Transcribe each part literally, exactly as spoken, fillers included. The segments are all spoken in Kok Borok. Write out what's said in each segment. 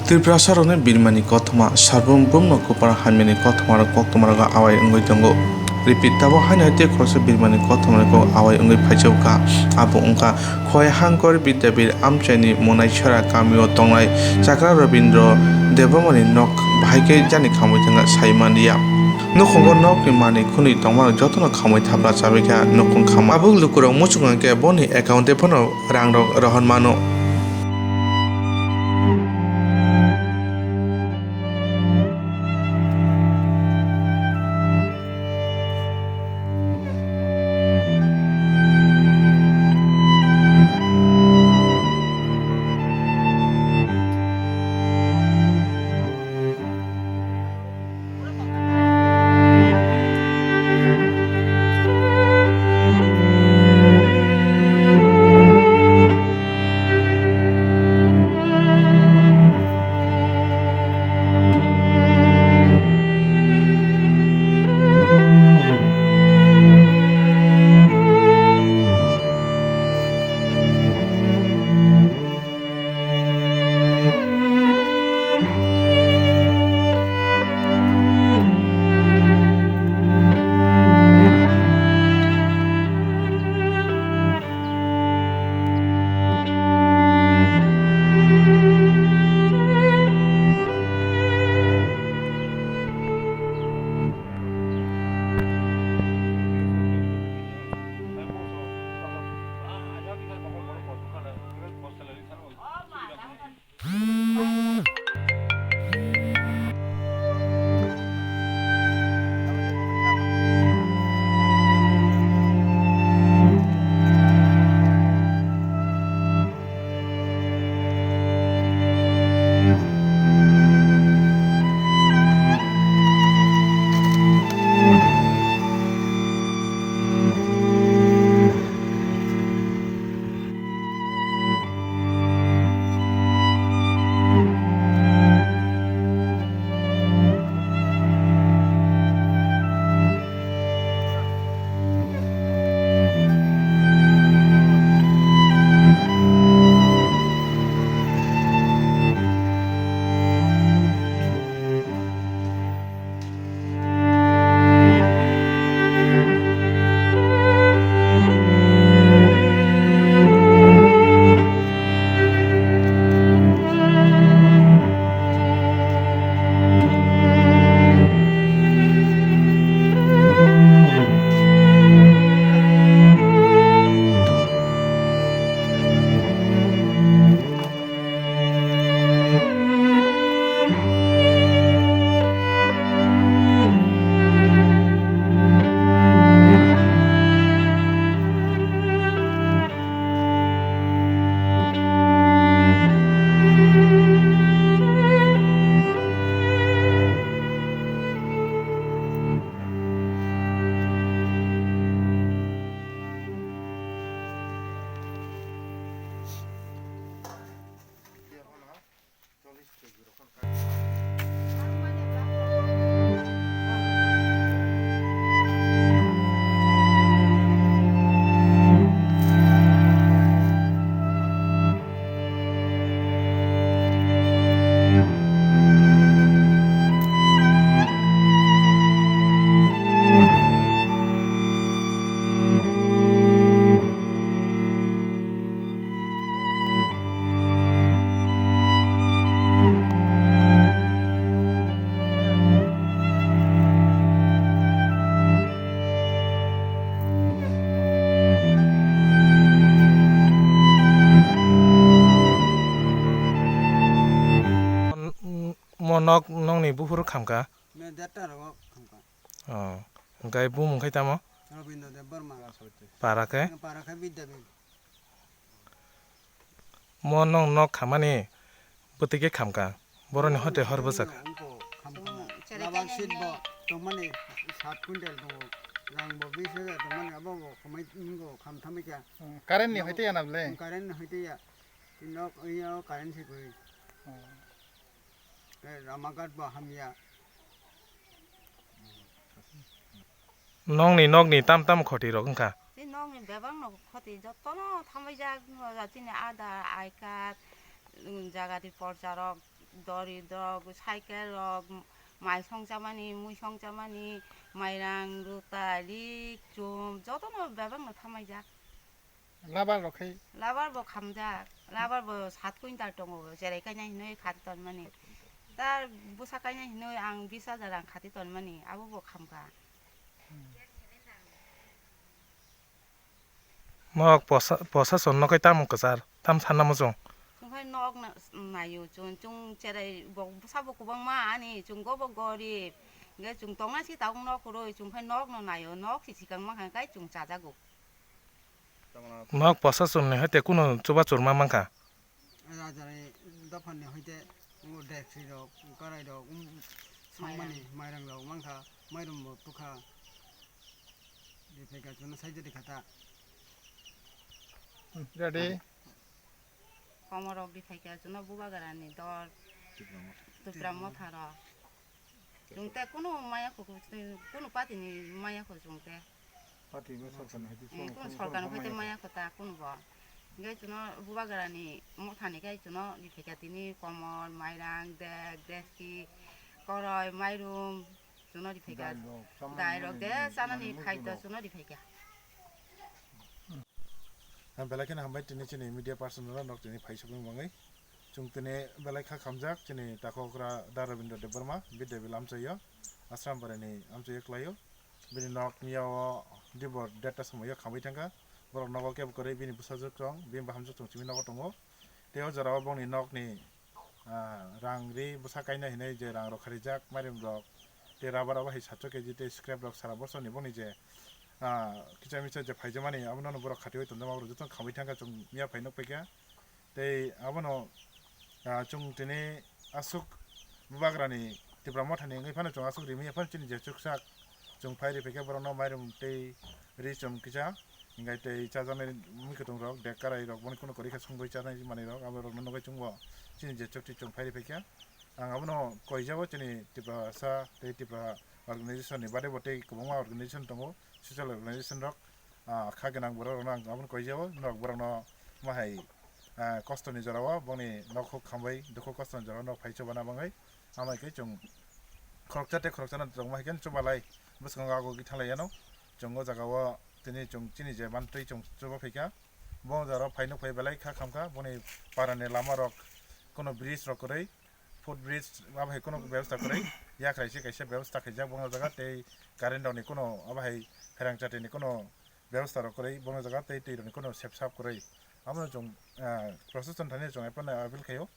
Tiprasarokni birmani kothoma, sarbum bumno kupar hamyani kothoma rok koktwma rogo awai wngwi tongo. Repeat, tabuk haino hai tei khoroksa birmani kothoma rok awai wngwi phaijak kha. Abo wngkha Khowai Hangkor Vidyapith amchaini Monaisora kamio tongnai Chakra Rabindra Debbarmani nok, bahai khe jani khamwi thangkha sai manliya. Nukhungo nokni manwi khwnwi tongmarok jotono khamwi thapla chabaikha nukhung khamwi. Tabuk lukurok muchungkha khe boni account tei phano rangrok rohor mano. Mo nok nokni buphuru khamkha? Me derta rogo khamkha. Oh, hwnkhe bumung khai tamo? Rabindra Debbarma. Para khe? Para khe Vidyapith. Mo nong nok khamani bwtwi khe khamkha. Boroni hoite hor bwsakha. Wngkha khamkha. Labak seat bo tongmani sat quintal tongo. Rang bo bis hajar tongmani abo bo khumui wngkha khamthamwi kha. Hmm, current ni hoite ya na bwle? Current ni hoite ya. Nok ya current se kwrwi. Hmm. Tei Ramakhat bo hamya. Nokni, nokni tam tam khoti rok wngkha? Tei nokni bebak no khoti jotono thambaijak, chini Aadhaar, I card, um, jagati porcha rok, dori rok, cycle rok, mai song chamani, mui song chamani, mairang, ruta, rik, chum, jotono bebak no thamai jak. Labar rok khai? Labar bo khamjak, labar bo sat quintal tongo, cherai kainai hinoi khati tonmani. Tar bwsa kainai hinoi ang bis hajar rang khati tonmani, abo bo khamkha. Nok posa-, posason no kai tamo kwchar, tam sanna muchung. Chwng khai nok na-, naio chwng, chwng cherai bo bwsa bo kwbangma ani, chwng go bo gorib. Hwnkhe chwng tongna si tabuk nok kwrwi, chwng khai nok no naio, nok si swkang mankha kai chwng chajago. Nok posason ni hai te kuno chuba churma mankha. Rajarai dophani hoite, o, deksi rok, karai rok, um, songmani mairang rok mankha, mairum bo tukha. Di phaikha chwngno saijodi khata. Hmm, ready? Komorok di phaikha chwngno bubagrani dol, Tipra motha rok. Chwng te kunu maya kho, kunu party ni maya kho chwng te. Party bo sorkar ni hai di, eh, kunu sorkar ni hai di maya kho ta kunu bo. Hingke chwngno bubagrani motha ni khe chwngno di phaikha tini komor, mairang, dek, deski, koroi, mairum, chwngno di phaikha. Dai rok, dai rok de chanani khai to chwngno di phaikha. Ang belai kheno hambai tini chini media person rok nok tini phai sokwi mangwi. Chwng tini belai kha khamjak chini takhokra Da Rabindra Debbarma, Bidya Vil amchaio, Ashram Barai ni amchaio kwlaio. Bini nok miyao Dibor derta somoio khamwi thangkha. Borok nogo kebo kwrwi bini bwsajwk tong, bini bahamjwk tong simi nogo tongo. Tei o jorao bongni nokni, ah, rang ri bwsa kaina hinwi je rang rok kharijak, mairum rok tei rubber abo hai sacho K G tei scrap rok sara borsoni bongni je, ah, kicha micha je phaijamani abono borok khatiui tonjama borok jotono khamwi thangkha chwng miya phai nukphaikha. Tei abono, ah, chwng tini aswk bubagrani Tipra mothani wngwi phano chwng aswk rimwi phano chini je chuksak chwng phai riphaikha borokno mairum tei ri chwng kisa, hinkhai tei chajaknai mwkhwtwng rok, dek karai rok, boni kunu kwrwi khe songwi chanai manwi rok, abo rokno nugwi chwngbo chini je chukti chwng phai riphaikha. Ang abono koijabo chini Tiprasa tei Tipra organization ni bade bo tei kwbangma organization tongo, social organization rok, ah, kha gwnang borok rokno ang abono koijabo, norok borokno ma hai, ah, kosto ni jora o bongni nok huk khambai dukhu kosto ni jora o nok phai chubana bangwi, amai khe chwng khoroksa tei khoroksa no tongma hai khe chubalai bwskango ago gwi thanglai yano. Chwng o jaga o tini chwng chini je mantwi chwng chuba phaikha, bo jora o phai nuk phai belai kha khamkha, boni para ni lama rok kono bridge rok kwrwi, foot bridge abo hai kono bebostha kwrwi, yakrai se kaisa bebostha khaijak bo jaga tei current rok ni kono abo hai pherang chati ni kono bebostha rok kwrwi, bo jaga tei twi rok ni kono sep sap kwrwi. Abo no chwng, ah, proseson thani chwng appeal khaio,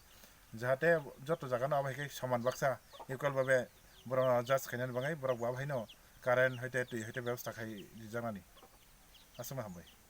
jahate joto jaga no abo hai khe soman baksa equal babe borok no adjust khainani bagwi borok bo abo hai no current hai tei twi hai tei bebostha khai rijaknani. Aswkno hambai.